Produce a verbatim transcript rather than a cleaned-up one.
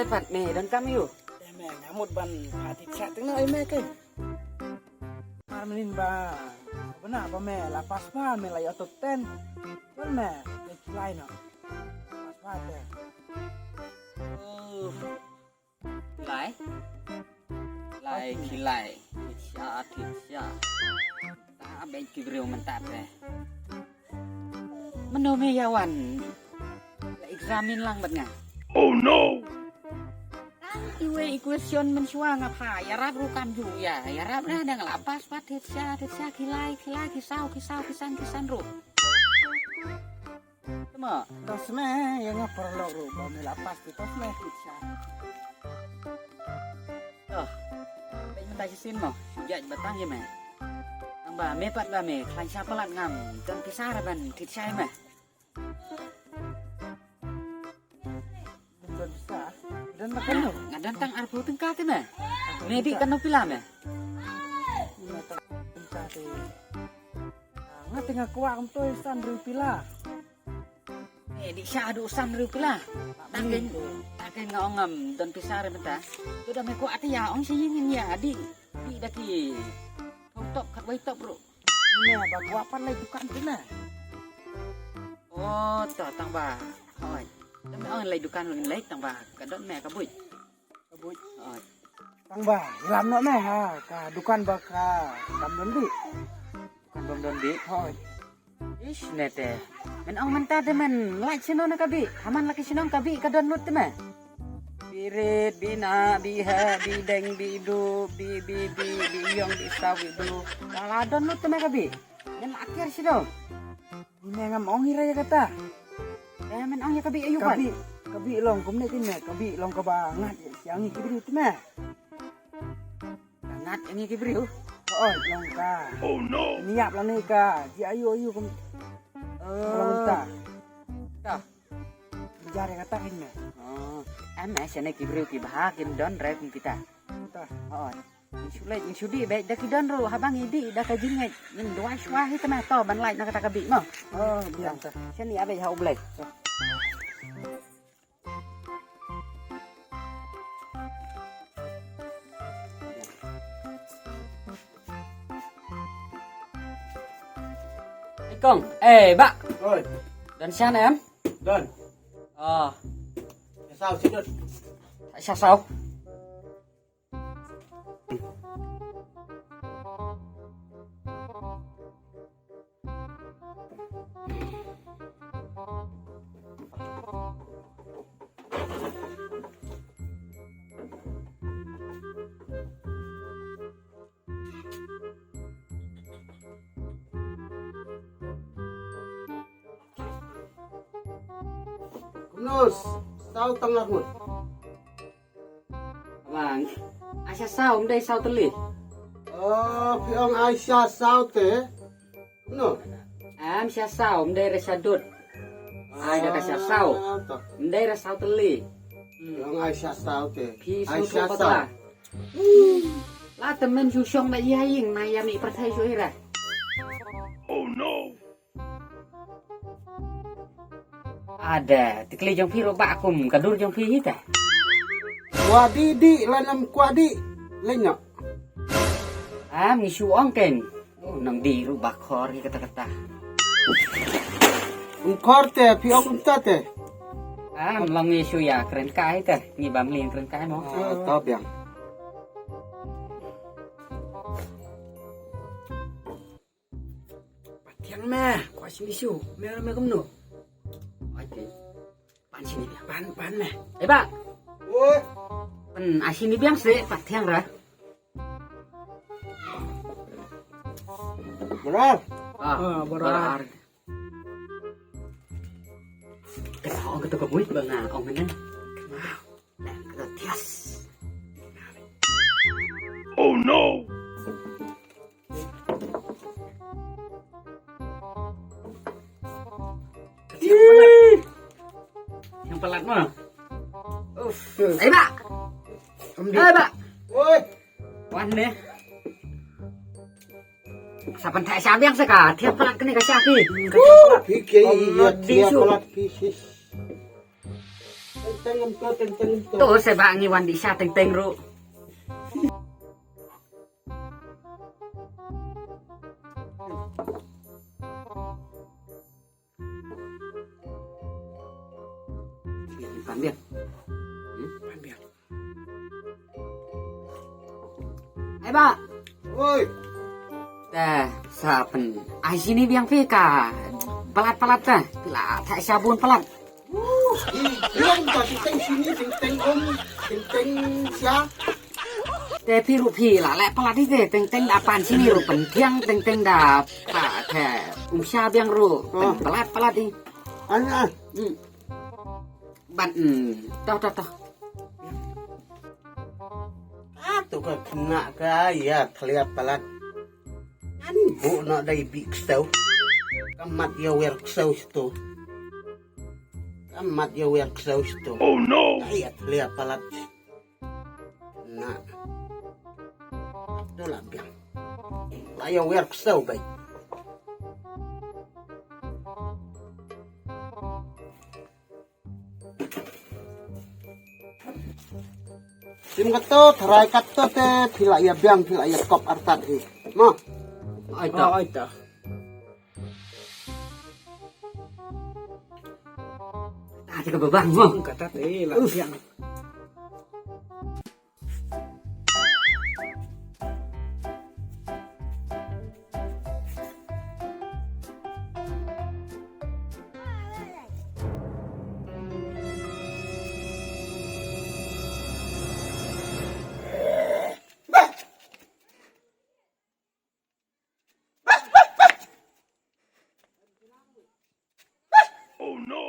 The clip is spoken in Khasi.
Pat me don kam ïa u. Eh me nga mut ban pha thied sha teng no ïa me ke. Mar mynnin ba bana ba me la pass ba me la ïoh top ten. Don me te ki lai no. Pass ba te. Oh. Lai. Lai ki lai. Thied sha thied sha. Ta bad ki briew mynta te. Mano me ïa wan? La examine lang bad nga. Oh no. Tang iwei i question mynshuwa nga pha ïarap ruh kam ju ïa ïarap na dang la pass pat thied sha thied sha ki lai ki lai ki saw ki saw ki san ki san ruh. Tama. Tos me ïa nga paralok ruh ba me la pass ti tos me thied sha. Toh. Bad mynta shisien mo shu jait batang ïa me. Tang ba me pat ba me khlaiñ sha palat ngam don pisa ra ban thied sha ïa me. Don pisa. Don makan no. Nga don tang arphew tyngka te me. Me dih kano pila me? Nga tang tyngka te. Nga te nga kwah kumto san briew pila. Eh, dih sha haduh san briew pila. Taken taken nga ong ngam don pisa re mynta. Tu da me kwah te ïa ong sha ïing ïa dih. Dih da ki thong top khatwei top ruh. Ne ba kwah pat leit dukan te ne. Oh, to tang ba. Hoi. Tang ba ong leit dukan leit tang ba. Ka don me ka buit. Ka buit. Hoi. Tang ba lam noh me ha ka dukan ba ka kam don dih. Dukan bym don dih. Hoi. Ish ne te. Men ong mynta te men lait shnong na ka bih. Haman la ki shnong ka bih ka don lut te me. Birit, bina, biha, bideng, bidu, bi bi bi, biyong, bisaw, bidu. Ka la don lut te me ka bih. Men la kiar shnong. Ni me ngam ong ira ïa kata. Eh men ong ïa ka bih ayu ka pat. Bih ka bih long kumne tin me ka bih long kaba ngat ïa siang ïa ki briew te me. Ngat ïa ngi ki briew. Oi long ka. Oh no. Niap la ni ka. Ji ayu ayu kum. Long ta. Ta. Jar ïa kata kin me. Oh. Em eh sene ki briew ki bha kin don re kum kita. Ta. Oi. Insulate insudi bek da ki don ru habang idi da ka jingit. Ngin dua shwa hi tama to ban lai na kata ka bi mo. Oh biang ta. Sene abe ha u blai. Ikong, eh bak. Oi. Dan sian em? Dan. Oh. Sasau sidut. Sasau. Kumno, saw tang lah mut. Bang, ai sha saw, ym dei saw tylli. Oh, phi ong ai sha saw te. No. Em sha saw, ym dei re sha dud. Ai da ka sha saw. Ym dei re saw tylli. Phi ong ai sha saw te. Phi ai sha saw. La te men shu shong ba ïa ïing na ïa mi pyrthei shu ira. Oh no. Ada, tikli jong phi ro ba kum ka dur jong phi hi ta. Kwah di di lanam kwah di. Lenyok. Am ngi shu ong ken. Nang di ru ba khor hi kata kata. Ung khor te phi ong ung ta te. Am long ngi shu ya kren kai te ngi bam ling kren kai mo. To biang. Pathiang me, kwah simi shu, me me kumno. Ati. Pan sini biang, pan pan me. Eh ba. Oi. Pan asini biang se pathiang ra. Berar. Ah, berar. Kena ong kata ka buit ba nga ong ne. Oh no. Yang pelat mah. Uff. Ayo, Pak. Ayo, Pak. Woi. Wan deh. Sapan tak siap yang seka, tiap pelat kena kasih api. Oke, iya, tiap pelat pieces. To se ba ngi wan di sha teng teng ruh. Pan biang. Hmm? Pan biang. Ai ba. Oi. Te sa pyn ai shini biang phi ka palat palat te. La ta sha bun palat. Biang ka teng teng shini, teng teng um, teng teng sha. Te phi ruh phi la leh palat ite, teng teng da pan shini ruh pynthiang, teng teng da pa te um sha biang ruh. Ah. Palat palat i. An ah. Hmm. Ban, hmm. Toh, toh, toh. Ah, to ka khynnah ka ïa thlia palat. An bu na dei bi ksew. Ka mat ïa wer ksew sto. Ka mat ïa wer ksew sto. Oh no. Ai ïa thlia palat. Na. To la biang. La ïa wer ksew bai. Sim kato, tharai kato te, phi la ïa biang, phi la ïa kop artat hi. Mo. Ai ta. Ai ta. Ah, te ka babang mo. Kata te la biang. Oh no!